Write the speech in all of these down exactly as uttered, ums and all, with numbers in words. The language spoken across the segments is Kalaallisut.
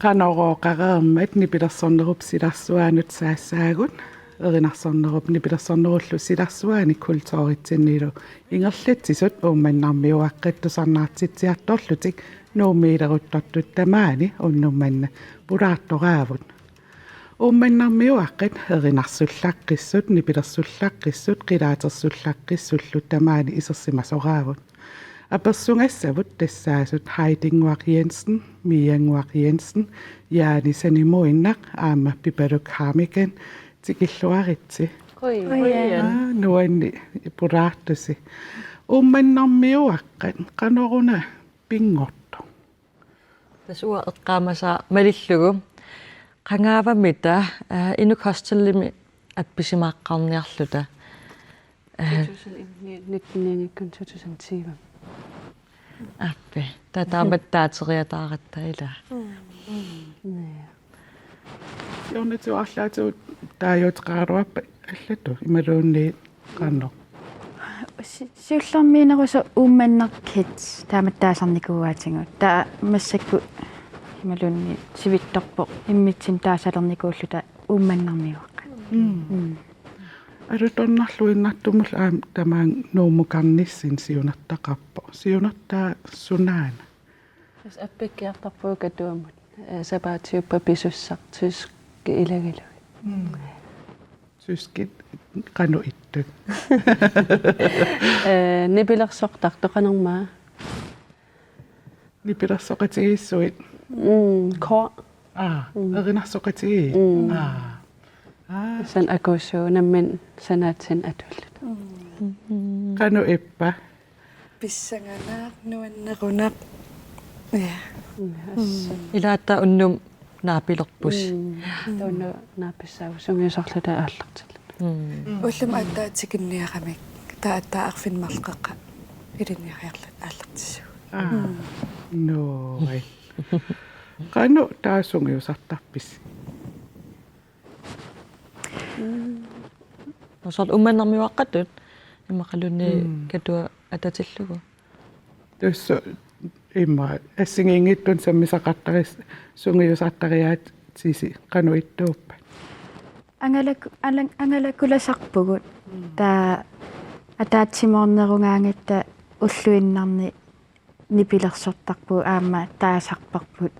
Qanorooqareermat nipilersornerup silarsuanut saassaagut, erinarsornerup nipilersornerullu silarsuani kulturitsinnilu ingerlatsisut Uummannarmiuaqqat tusarnaartitsiartorlutik Nuummiileruttortut tamaani unnuk manna pulaartoraavut. Uummannarmiuaqqat erinarsullaqqissut, nipilersullaqqissut, qilaatersullaqqissullu tamaani isersimasoraavut. Apersugassavut tassaasut Heidi Nguaq Jensen, Mia Nguaq Jensen, Jaani Sanimuinnaq aamma Pipaluk Hammeken, tikilluaritsi. Qujan. Aa, nuanni pulaartusi. Uummannarmiuaqqat, qanoruna pinngortoq? Tassa uanga eqqaamasaa malillugu. Qangaavamita, eh, Inuk Hostelimi appisimaaqqaarniarluta. Eh, to tusind nitten-ianngikkunik to tusind tyve. Aappi, taava taamatut taateriataaratta ilaa. Naa. Siornatigut arlaatigut taaguuteqaraluarpat allatut imaluunniit qanoq? Si-, siullermik inerusoq Uummannaq Kids taamatut taasarnikuuaatigut. Taava massakkut imaluunniit sivitsorpoq immitsinnut taasalernikuulluta Uummannarmiuaqqat. Mm. Mm. Alutornarluinnartumullu aamma tamaanga Nuummukarnissinni siunertaqarpoq. Siunertaa sunaana? Tassa appikkiartorpugut Katuamut. Eh, sapaatiuppat pisussaq, tyskit ilagalugit. Mm. Tyskit qanoq ittut? Eh, nipilersortartut qanormaa? Nipilersoqatigiissuit? Mm, kor. Aa, mm, erinarsoqatigiit? Mm. Aa. Aa. San akuusu nammineq sanaatsinnik atuulluta. Mm. Qanoq ippa? Pissanganaq, nuannerunaq. Ja. Mm, assut. Ilaa taava unnuk naapilerpusi. Mm. Taava unnuk naapissaavoq sungiusarluta aallartilluta. Mm. Ullumi aatsaat tikinniaramik. Taava aatsaat arfineq-marluk qeqqa ilinniariarluta aallartissuugut. Aa. Mm. Nuui. Qanoq taava sungiusartarpisi? Mm. Soorlu Uummannarmiuaqqatut immaqaluunniit, mm, Katua atatillugu. Tassa immaqa assigiinngitsunik sammisaqartaris-, sungiusartariaatsisi qanoq ittuuppat? Angalaku-, alang-, angalakulasarpugut. Mm. Taava ataatsimoornerugaangatta ulluinnarni nipilersortarpugut aamma taasarparput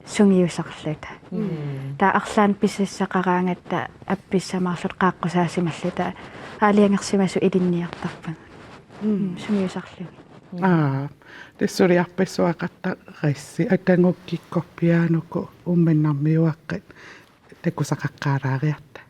sungiusarluta. Mm. Taava arlaannik pisassaqaraangatta appissamaarluta qaaqqusaasimallutalu aalajangersimasut ilinniartarpagut. Mm. Mm, sungiusarlugit. Aa, tassa suliarpassuaqartarassi, Ataguk, Kikkoq, Pianuku, Uummannarmiuaqqat takusaqaqqaalaariarta.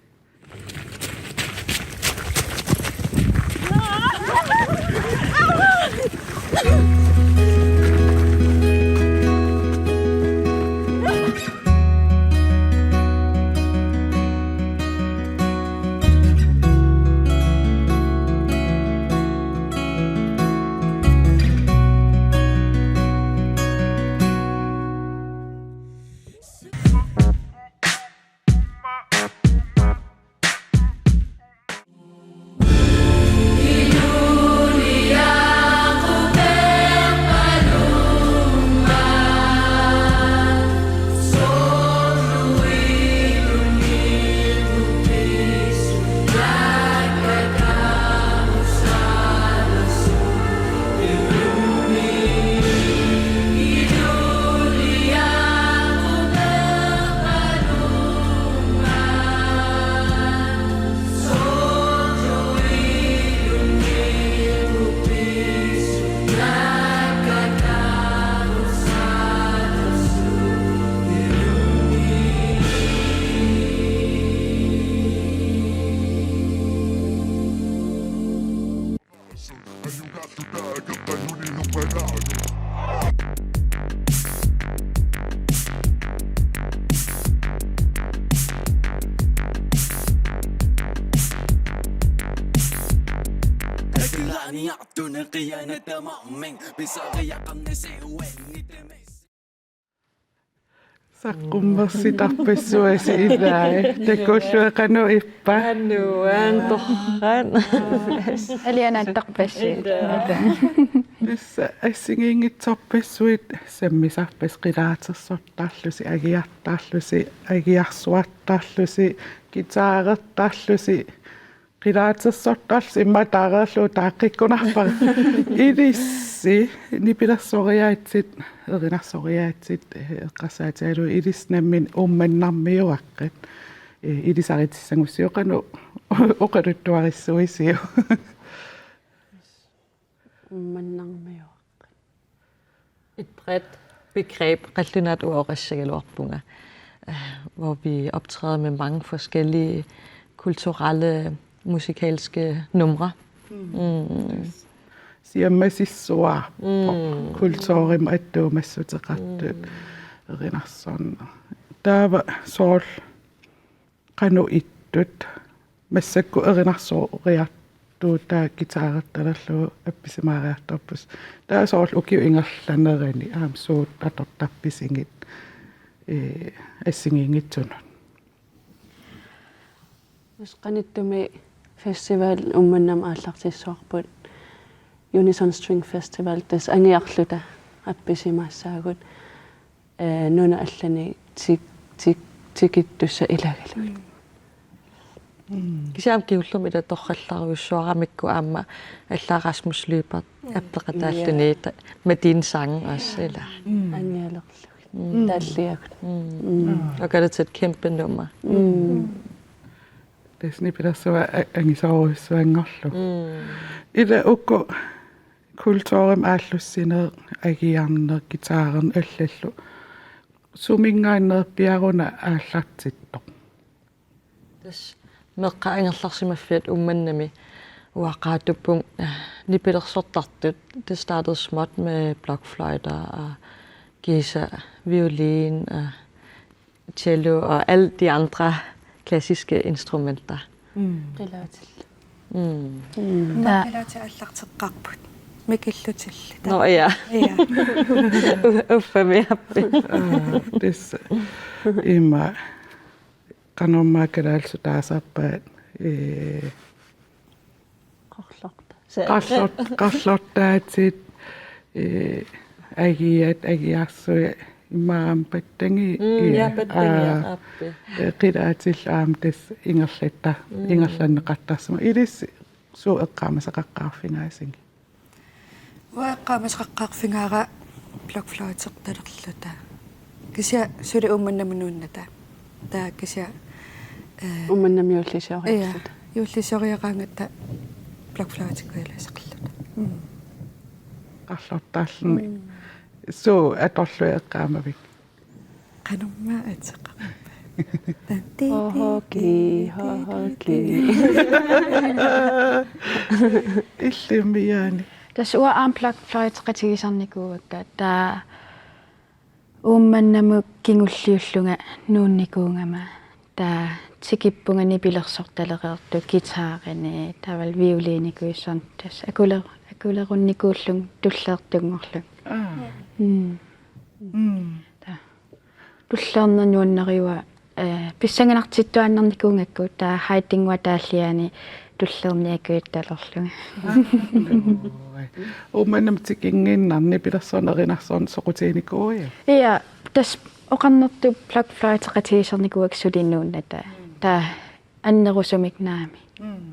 Iana tamarmik pisariaqarnasi uannit tamassi. Saqqummersitarpassuasi ilai. Takulluit qanoq ippa? Qanoq torrak. Alianaattarpassuit. Tassa assigiinngitsorpassuit sammisarpassuit qilaatersortarlusi, agiartarlusi, agiarsuartarlusi, guitarertarlusi, qilaatersortarlusi immaqa taareerlugu taaqqikkunarpara. Ilissi nipilersoriaatsit, erinarsoriaatsit, eh, eqqarsaatigalugu ilissi nammineq Uummannarmiuaqqat. Eh, ilisaritissagussiuk qanoq oqaluttuarissuisiuk? Uummannarmiuaqqat. Et bredt begreb, qallunaatut uanga oqassagaluarpunga, øh, hvor vi optræder med mange forskellige kulturelle, musikalske numre. Mm. Siammasissuaarpoq. Mm. Kulturimut attuumassuteqartut. Mm. Erinarsorneq. Taava soorlu qanoq ittut, massakkut erinarsoriartuutaa guitarertalerlugu appisimaariartorpusi. Taava soorlu ukiup ingerlanerani aamma suut atortarpisigit, ee, assigiinngitsunut? Tassa qanittumi festival Uummannamut aallartissavarput, Unison String Festival, tassa angiarluta appisimaassaagut. Eh, nunat allanik tik-, tik-, tikittussat ilagalugit. Mm. Kisianni kingullermik ila torrallarujussuaramikku aamma allaat Rasmus Lyberth, mm, appeqataalluni, ja, ta-, med dine sange også, ila. Mm. Angialerlugit. Mm. Taalliagut. Mm. Mm. Og gør det til et kæmpe nummer. Mm. Tassa nipilersuaq a-, angisoorujussuanngorlugu. Mm. Ila uku kulturimik aallussineq, agiarneq, guitarerneq allallu. Suminngaanneerpiaruna aallartittoq? Tassa meeqqat angerlarsimaffiat Uummannami uanga oqaatuppunga, eh, nipilersortartut. Det startede småt med blokfløjter og kiisa violin og cello og alle de andre klassiske instrumenter. Mm. Qilaatillu. Mm. Mm. Taa- Qilaatit aallarteqqaarput. Mikillutillit. Nå, ja. Ja. U-, uffami appi. Aa, tassa. Ima. Qanormaa kalaallisut taasarpaat, ee, Qarlorta-, se-, qarlort-, qarlortaatit, ee, agiat, agiarsuit, immaqa aamma pattangi, mm, ee, ja, pattangi, aa, aappi. Ee, qilaatillu aamma tassa ingerlatta-, mm, ingerlanneqartarsimavoq. Ilissi suut eqqaamasaqaqqaarfigaasigit? Uanga eqqaamasaqaqqaarfigaara blokfløjtertalerluta. Kisianni suli Uummannamut nuunnataa. Taava kisianni, eh, Uummannamut juullisioriarluta. Ja, juullisioriaraangatta blokfløjtikkujalasarluta. Mm. Qarlortaalluni. Mm. Suut atorlugit eqqaamavigit? Qanormaa ateqarpa? Hohoki, hohoki. Illimmiaani. Tassa uanga aamma blokfløjteqatigisarnikuuakka, taava Uummannamut kingulliullunga nuunnikuugama. Taava tikippunga nipilersortalereertut guitarini, taavalu violinikujussarnut, tassa akule-, akulerunnikuullunga tulleertunngorlunga. Aa. Mm. Mm. Taava. Tulleerneq nuannarigaa, eh, pissanganartittuaannarnikuugakku, taava Haydnguaq taalliaani tulleerniakujuttalerlunga. Uummannamut tikinnginnarni nipilersorneq erinarsorneq soqutiginikuuiuk? Ja, tassa oqarnertut blokfløjteqatigisarnikuuakka suli nuunnataa. Taava annerusumik naamik. Mm.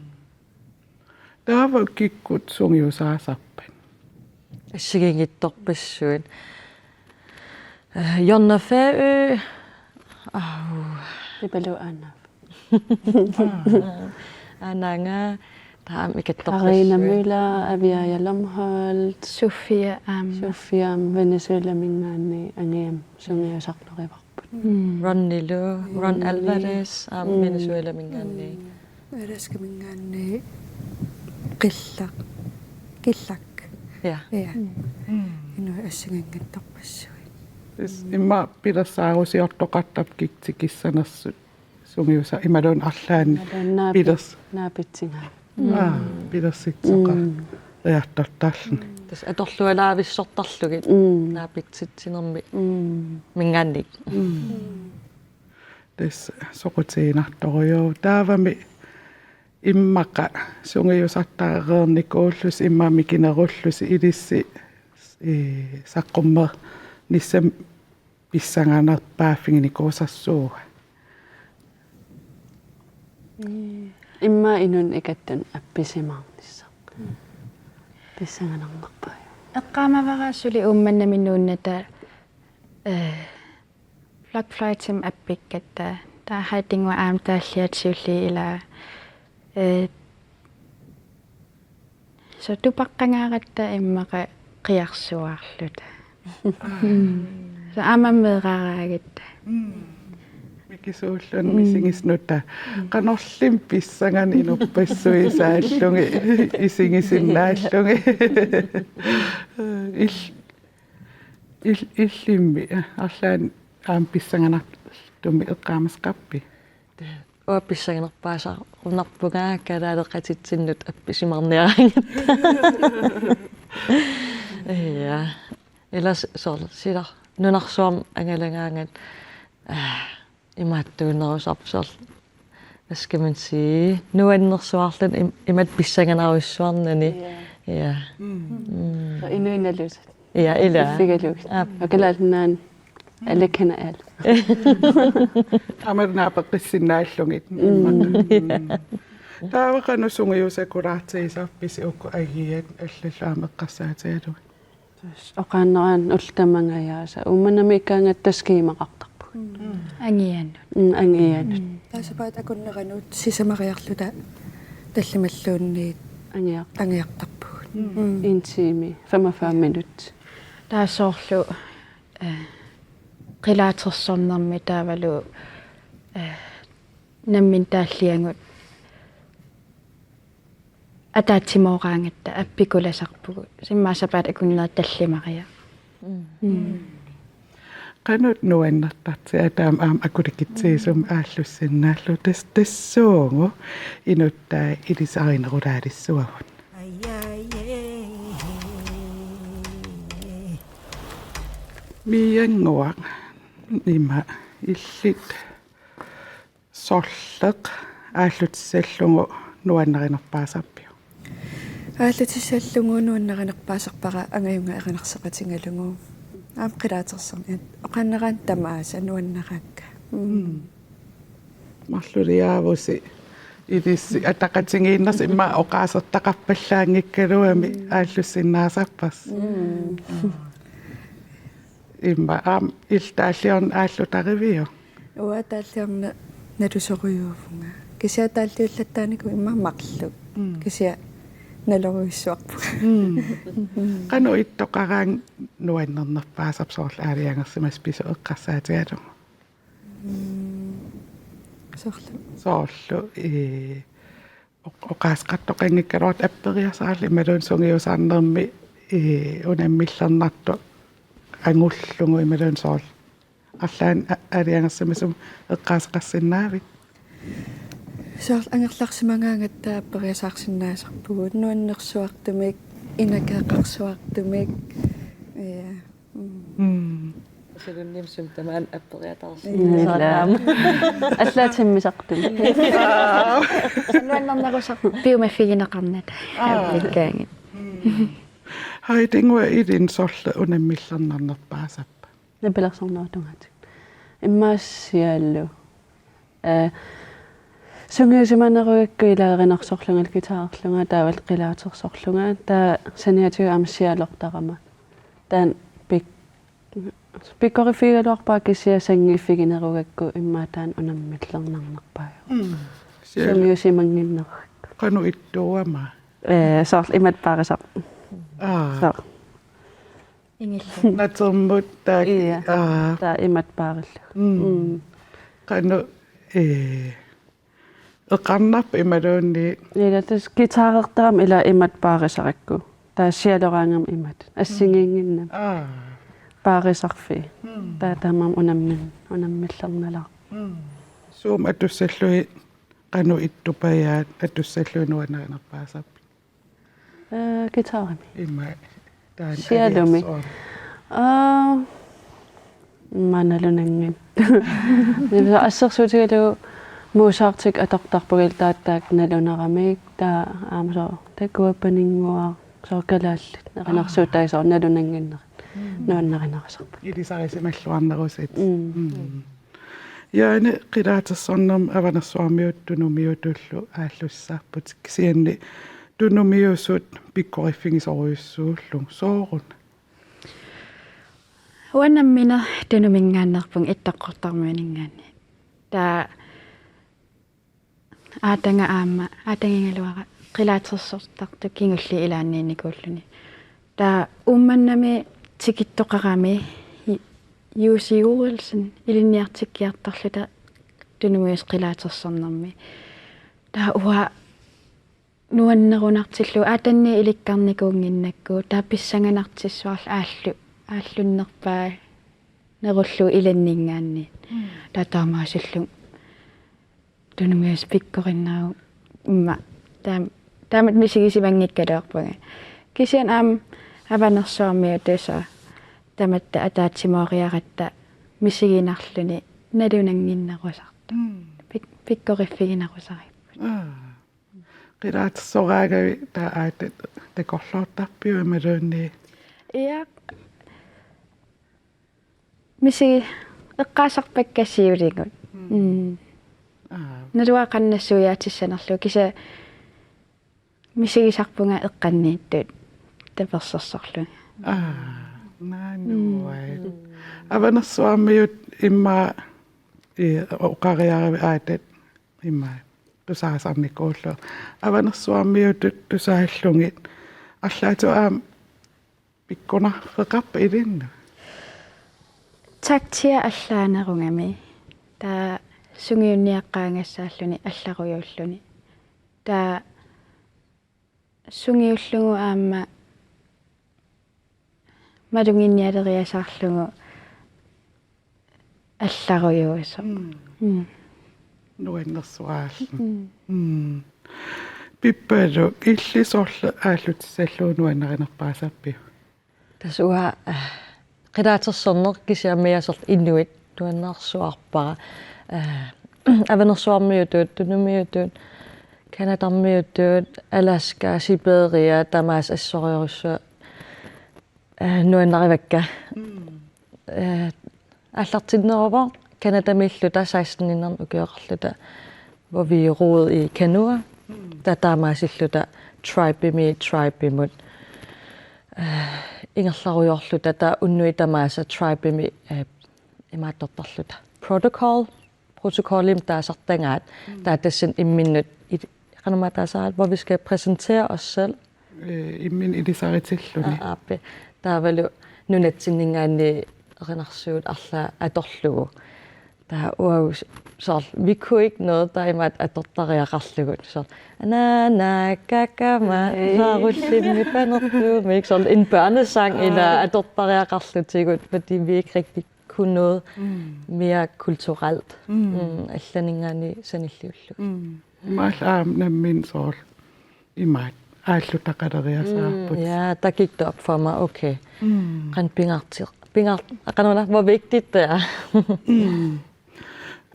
Taava kikkut sungiusaasarpat? Assigiinngitsorpassuit. Eh, Jonna Færø. Au. Pipaluk Aanaap. Aanaanga, taava ikattorpassuit. Karina Møller, Aviaja Lumholt. Sofia, aamma. Sofia, aamma Venezuelaminngaanniit angiamik sungiusarnerivarput. Mm. Ronnilu, Ron, mm, Alvarez, aamma, mm, Venezuelaminngaanniit. Mm. Alaskaminngaanniit Qillaq. Qillaq. Ja. Ja. Mm. Inuit assigiinngitsorpassuit. Is-, immaqa pilersaarusiortoqartarpoq kikkut tikissanersut sungiusa-, imaluunniit arlaannik. Imaluunniit naapi-, pilers-, naapitsigaat. Aa, mm, pilersitsoqarpoq. Mm. qiartortarluni. Tassa atorlualaavissortarlugit Mm. naapitsitsinermi Mm. mingaannik. Mm. Tassa soqutiginartorujussuuvoq. Taavami immaqa sungiusartareernikuullusi immaqa mikinerullusi ilissi, ee, saqqummernissamut pissanganarpaaffiginikuusarsuuvoq. Immaqa inunnut ikattunut appisimaarnissaq. Pissanganarnerpaajuvoq. Eqqaamavara suli Uummannami nuunnata, eh, Black Flightimik appikkatta. Taava Heidinguaq aamma taalliatiulli ilaa, eh, soorlu tupaqqangaaratta immaqa qiarsuaarluta. Soorlu aamma meeraaraagatta. Mm. Mikisuulluni Mm. misigisnuta. Qanorlimi pissanganaq inuppassuit saallugit isigisinnaallugit. Il-, il-, illimmi arlaannik aamma pissanganartumik eqqaamasaqarpit? Uanga pissanganarpaasarunarpunga kalaaleqatitsinnut appisimaarniaraangatta. Ja. Ila s-, soorlu sila nunarsuarmi angalagaangat, ah, imaattuunerusarpoq soorlu. Hvad skal man sige? Nuannersuarluni im-, imatut pissanganarujussuarnani. Ja. Ja. Mm. Mm. Soorlu inuinnalusat. Ja, ila. Iffigalugit. Aap. Og Kalaallit Nunaanni. Alle kender alle. Aamma naapeqqissinnaallugit. Mm. Mm. Taava qanoq sungiusakulaartigisarpisi uku agiat allallu aamma eqqarsaatigalugit? Tassa oqaannaraanni ullut tamangajaasa. Uummannamiikkaangatta tassa skemaqartarpugut. Mm. Angianut. Mm, angianut. Mm. Taava sapaatip akunneranut sisamariarluta tallimalluunniit Angiaq. angiartarpugut. Mm. Mm. En time, femogfyrre minutter. Taava soorlu, eh, qilaatersornermi taavalu, eh, nammineq taalliagut ataatsimooraangatta appikulasarpugut. Immaqa sapaatip akunneri tallimariarluta. Mm. Mm. Qanoq nuannertartigaa taama aamma akulikitsigisumik aallussinnaallugu tas-, tassuugu inuttai ilisarinerulaalissuagut. Miannguaq ima illit sorleq aallutissallugu nuannarinerpaasarpiuk? Aallutissallugu nuannarinerpaasarpara angajunga erinarsoqatigalugu. Aamma qilaatersorneq. Oqaannaraanni tamaasa nuannaraakka. Mm. Mm. Marluliaavusi ilissi ataqatigiinnersi immaqa oqaasertaqarpallaanngikkaluami Mm. aallussinnaasarparsi. Mm. Immaqa aamma illit taalliorneq aallutariviuk? Uanga taalliorneq nalusorujuuvunga. Kisianni taalliullattaarnikuuvoq immaqa marluk. Mm. Kisianni nalorujussuarpunga. Mm. Mm. Qanoq ittoqaraangat nuannernerpaasarpit soorlu aalajangersimasoq pisut eqqarsaatigalugu? Mm. Soorlu. Soorlu, ee, oq-, oqaaseqartoqanngikkaluartoq apperiasaarluni imaluunniit sungiusarnermi, ee, unammillernartoq angullugu imaluunniit soorlu. Arlaannik a-, aalajangersimasumik eqqaaseqarsinnaavit? Soorlu angerlarsimagaangatta apperiasaarsinnaasarpugut nuannersuartumik, inakeeqarsuartumik. Ja. Mm. Mm. Isilunniimsum tamaan apperiataarsi. Mm, ila. Allaat timmisartumik. Nuannernerusarpiuk piumaffigineqarnata. Aa. Appikkaangat. Mm. Heidinguaq ilinnut sorleq unammillernarnerpaasarpa? Nipilersornerup tungaatigut. Immaqa sialu. Eh, sungiusimanerugakku ila erinarsorlunga, guitarerlunga, taavalu qilaatersorlunga, taava saniatigut aamma sialortarama. Taanna pik-, pikkoriffigigaluarpara kisianni sanngiiffiginerugakku immaqa taanna unammillernarnerpaajuvoq. Mm. Sialu. Sungiusimannginnerugakku. Qanoq ittuugama? Eh, soorlu imatut paarisar-. Aa. Soorlu. Ingillu. Natermut taak-. Ia. Aa. Taava imatut paarillugu. Mm. Mm. Qanoq, ee, eqarnarpa imaluunniit? Ila tassa guitarertarama ila imatut paarisarakku. Taava sialoraangama imatut. Assigiinnginnami. Aa. Paarisarfii. Mm. Taava taamaammat unammin-, unammillernalaarpoq. Mm. Suummi atussallugit qanoq ittupajaat atussallugit nuannarinerpaasarpit? Eh, guitarimi. Imma taanna Sialumi. Aliassuarmi. Aa, imma nalunanngin. Assersuutigalugu Mozartik atortarpunga, ilaa taakku nalunaramik, taava aamma soorlu takuappaninnguaq, soorlu kalaallit erinarsuutai soorlu nalunannginnerit nuannarinerusarput. Ilisarisimalluarnerusit. Mm. Mm. Jaani, qilaatersornermi Avanersuarmiut Tunumiutullu aallussisarputit, kisianni Tunumiusut pikkoriffigisorujussuullugu, sooruna? Uanga nammineq Tunuminngaanneerpunga Ittoqqortoormiuninngaanniit. Taava aatanga aamma, aatagigaluara qilaatersortartut kingulliit ilaanniinnikuulluni. Taava Uummannami tikittoqarami Ju-, Jussi Olsen ilinniartikkiartorluta Tunumiusut qilaatersornermi. Taava uanga nuannerunartillugu aatannit ilikkarnikuunnginnakku, taava pissanganartissuarlu aallu-, aallunnerpaanerullugu ilanninngaanniit. Taava taamaasillunga Tunumiusut pikkorinnagu imma taam-, taamatut misigisimanngikkaluarpunga. Kisianni aamma Avanersuarmiutut soorlu tamatta ataatsimooriaratta misiginarluni nalunannginnerusartoq. Mm. Pik-, pikkoriffiginerusaripput. Aa. Qilaatersoraagavit taava aatsaat takorloortarpiuk imaluunniit? Ja. Misigi-, eqqaasarpakka siuligut. Mm. Aa. Naluara qanoq nassuiaatissanerlugu, kisianni misigisarpunga eqqanniittut tapersersorlugit. Aa, naanuai. Avanersuarmiut imma i-, oqariaravit aatsaat imma tusaasarnikuullugu. Avanersuarmiutut tusaallugit arlaatigut aamma pikkunarfeqarpa ilinnut? Taktia allaanerugami. Taava sungiunniaqqaangassaalluni allarujuulluni. Taava sungiullugu aamma maluginnialeriasaarlugu allarujuusoq. Mm. Mm. Nuannersuaarlu. Mm. Mm. Pippalu, illit soorlu aallutissallugu nuannarinerpaasarpiuk? Tassa uanga, eh, qilaatersorneq kisianni aamma soorlu inuit nuannersuarpara. Eh, Avanersuarmiutut, Tunumiutut, Canadarmiutut, Alaska, Siberia, tamaasa assorujussuaq, eh, nuannarivakka. Mm. Eh, aallartinneruvoq Canadamiilluta seksten-inermi ukioqarluta, hvor vi roede i kanoer. Mm. Taava taamaasilluta tribemi, tribemut, eh, ingerlarujoorluta, taava unnuit tamaasa tribemi, eh, imaattortarluta protocol, protocolimik taasartagaat, mm, taava tassani imminnut il-, qanormaa taasaraat, hvor vi skal præsentere os selv. Eh, imminut ilisaritilluni. Aa, aappi. Taavalu nunatsinninngaanniit erinarsuut arlaat atorlugu. Taava uagut soorlu, vi kunne ikke noget, taava imaattoq atortariaqarlugu. Soorlu, anaana, kakama, saarullimmi panertuumik. Soorlu en børnesang, ila atortariaqarlutigu, fordi vi ikke rigtig kunne noget mere kulturelt. Mm. Mm, allaninngaanniit sanilliullugu. Mm. Immaqa aamma nammineq soorlu imaattoq aallutaqaleriasaarput. Mm, ja, der gik det op for mig, okay. Mm. Qanoq pingaarti-, pingaar-, qanoq una, hvor vigtigt det er. Mm.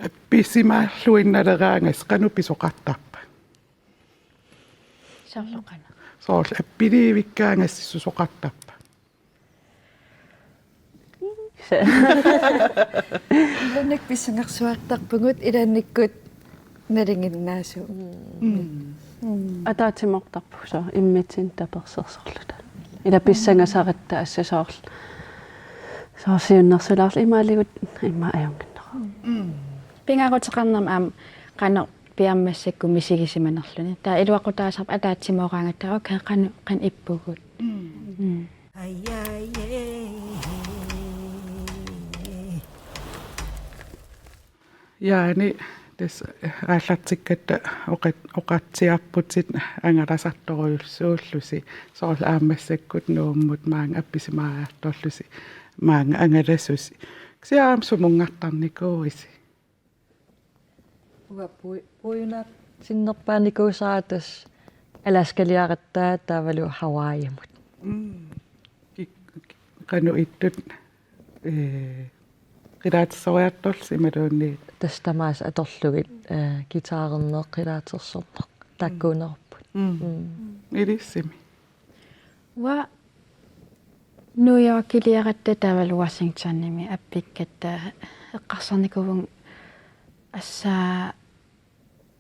Appisimaarluinnaleraangassi qanoq pisoqartarpa? Soorlu qanoq? Soorlu appiliivikkaangassi susoqartarpa? Ilaannikkut pissangarsuartarpugut, ilaannikkut nalinginnaasut. Mm. Mm. Ataatsimoortarpugut soorlu immitsinnut tapersersorluta. Ila pissangasaratta assut soorlu. Soorlu siunnersuulaarlugu imaaligut immaqa ajunnginneruvoq. Mm. Pingaaruteqarnermi aamma qanoq piareersimassakkut misigisimanerluni. Taava iluaqutaasarpoq ataatsimooraangatta, okay, qanoq, qanoq ippugut. Mm. Mm. Jaani, tassa aallartikkatta oqat-, oqaatsiarputit angalasartorujussuullusi, soorlu aamma massakkut Nuummut maanga appisimaariartorlusi maanga angalasusi. Kisianni aamma sumunngartarnikuuisi? Uanga pui-, puiunaartinnerpaanikuusara tassa Alaskaliaratta taavalu Hawaiimut. Mm. Kik-, qanoq ittut, ee, qilaatersoriartorlusi imaluunniit? Tassa tamaasa atorlugit, ee, guitarerneq qilaatersorneq taakkuunerupput. Mm. Mm. Ilissimi. Uanga New Yorkiliaratta taavalu Washingtonimi appikkatta eqqarsarnikuuvunga assaa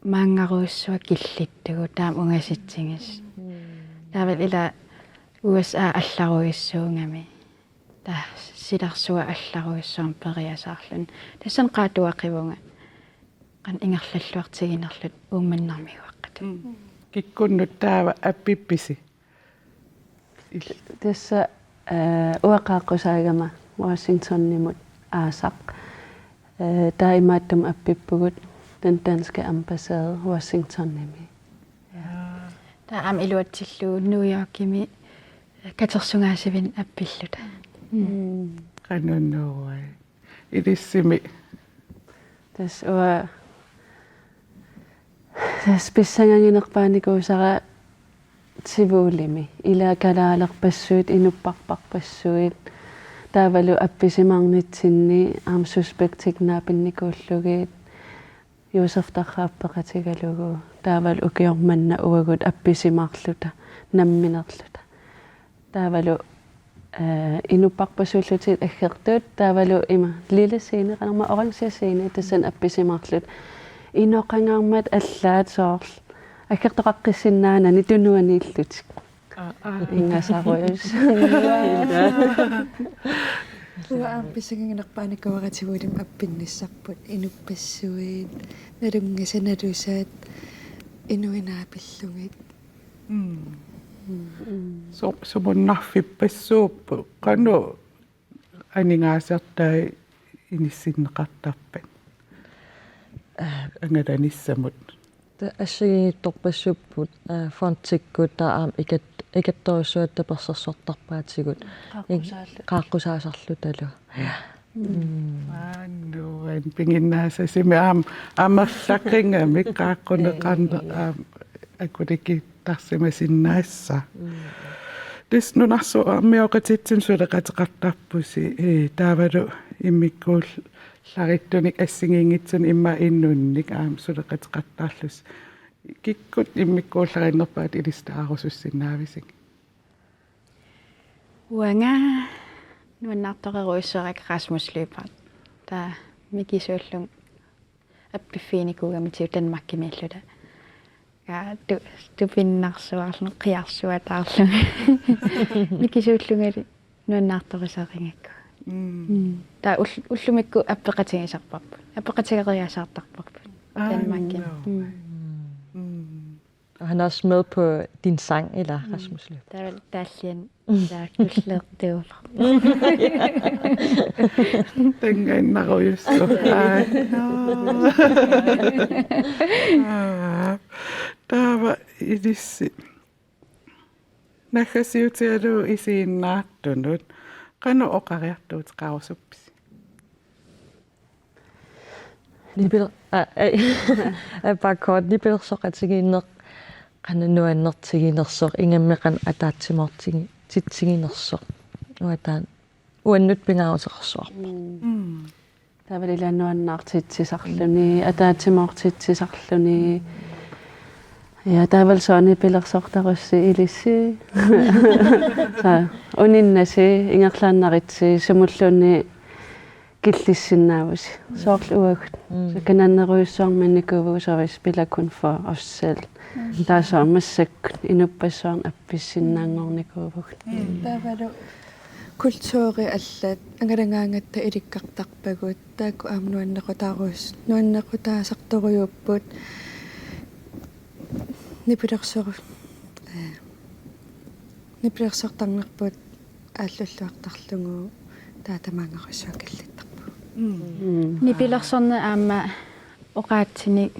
maanngarujussuaq killittugut taama ungasitsigisoq. Mm. Taavalu ila U S A allarujussuugami. Taava silarsuaq allarujussuarmik periasaarluni. Tassani qaatuaqivunga qanoq ingerlalluartiginerluta Uummannarmiuaqqatut. Mm. Kikkunnut taava appippisi? Il- Tassa, eh, uanga qaaqqusaagama Washingtonimut aasaq. Eh, taava imaattumik appippugut den danske ambassade Washingtonimi. Ja. Taava aamma iluatsillugu New Yorkimi katersugaasivinnut appilluta. Mm. Qanoq nuuai. Ilissimi. Tassa uanga, tassa pissanganginerpaanikuusara Tivolimi. Ila kalaalerpassuit, inuppassuarpassuit. Taavalu appisimaarnitsinni aamma suspektit naapinnikuullugit. Josef tarra appeqatigalugu. Taavalu ukioq manna uagut appisimaarluta, namminerluta. Taavalu, eh, inuppassuullutik aggertut, taavalu ima lilla scene, qanormaa orange scene, tassani appisimaarluta. Inoqangaarmat allaat soorlu aggertoqaqqissinnaanani tunuaniillutik. Aa, aa. Ingasarujus. Uanga aamma pissanganginerpaanikuuara Tivolimi appinnissarput, inuppassuit, nalunngisat nalusat, inuit naapillugit. Mm. Mm. Su-, sumunnarfippassuupput, qanoq aningaasartai inissinneqartarpat? Angalanissamut. Tassa assigiinngitsorpassuupput, eh, fondikkut taava aamma ikat-, ikattorujussuartut tapersersortarpaatigut. Qaaqqusaallu-, qaaqqusaasarlutalu. Ja. Mm. Aa, nuann-, piginnaasasimi aamma amerlaqigami qaaqquneqarneq, eh, aamma akulikittarsimasinnaassaaq. Mm. Tassa nunarsuarmioqatitsinnut suleqateqartarpusi, eh, taavalu immikkuullarittunik assigiinngitsunik immaqa inunnik aamma suleqateqartarlusi. Kikkut immikkuullarinnerpaat ilissi taarusussinnaavisigut? Uanga nuannaartorujussuara Rasmus Lyberth. Taava mikisuullunga appiffiginikuugami tiu Danmarkimiilluta. Ja, tu-, tupinnarsuarlunga qiarsuataarlunga. Mikisuullungali nuannaartorisarigakku. Mm. Mm. Taava ull-, ullumikkut appeqatigisarparput. Appeqatigeriasaartarparput. Aa, Danmarkimi. Nå. Mm. Mm. Og han er også med på din sang, eller Mm. Rasmus Løb. Taava taallian taakkullertuuvoq. Tanngiinnarujussuaq. Aa. Aa. Taava ilissi. Naggasiutigalugu isiginnaartunut. Qanoq oqariartuuteqarusuppisi? Nipil-, a, a, a, bare kort, nipilersoqatigiinneq, qanoq nuannertiginersoq, ingammik qanoq ataatsimoortigi-, titsiginersoq. Uanga taanna uannut pingaaruteqarsuarpoq. Mm. Mm. Taavalu ila nuannaartitsisarluni, ataatsimoortitsisarluni. Ja, taavalu soorlu nipilersortarussi ilissi. Soorlu uninnasi, ingerlaannaritsi, sumulluunniit killissinnaavusi. Soorlu uagut. Mm. Så kanannerujussuarminnikuuvugut, så vi spiller kun for os selv. Mm. Taava soorlu massakkut inuppassuarnut appissinnaanngornikuuvugut. Mm. Taavalu kulturi allat angalagaangatta ilikkartarpagut, taakku aamma nuannequtaarus-, nuannequtaasartorujuupput, nipilersoru-, eh, nipilersortarnerput aallulluartarlugu, taava tamaanngarujussuaq killittarpugut. Mm. Mm. Nipilersorneq aamma oqaatsinik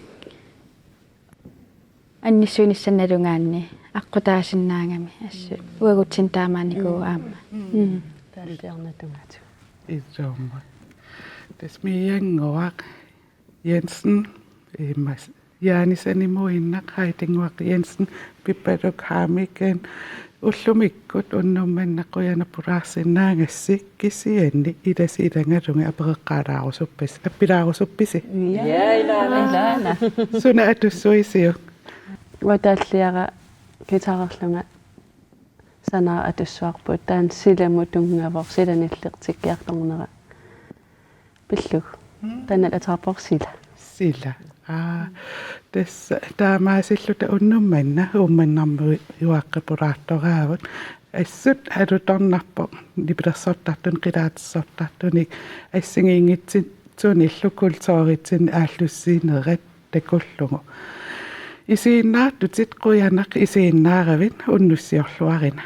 annissuinissaanut nalugaanni aqqutaasinnaagami assut. Mm. Uagutsinnut taamaanikuuvoq aamma. Mm. Mm. Taalliornatungaatsigut. Ilumut. Tassa Miannguaq Jensen, eh, Mads Jaani Sanimuinnaq, Heidi Nguaq Jensen, Pipaluk Hamiken, ullumikkut unnuk manna qujanaq pulaarsinnaagassi, kisianni ilasi ilagalugit apereqqaalaarusuppis-, appilaarusuppisi? Ja, ilaana. Ilaana. Suna atussuisiuk? Uanga taalliara guitarerlunga sanaaq atussuarput, taanna silamut tunngavoq, sila nillertikkiartornera. Pillugu. Mm. Taanna ateqarpoq Sila. Sila. Aa, tassa taamaasilluta unnuk manna Uummannarmiuaqqi pulaartoraavut. Assut alutornarpoq nipilersortartunik, qilaatersortartunik, assigiinngitsunillu kulturitsinnik aallussinerat takullugu. Isiginnaartutit qujanaq isiginnaaravit, unnussiorluarina.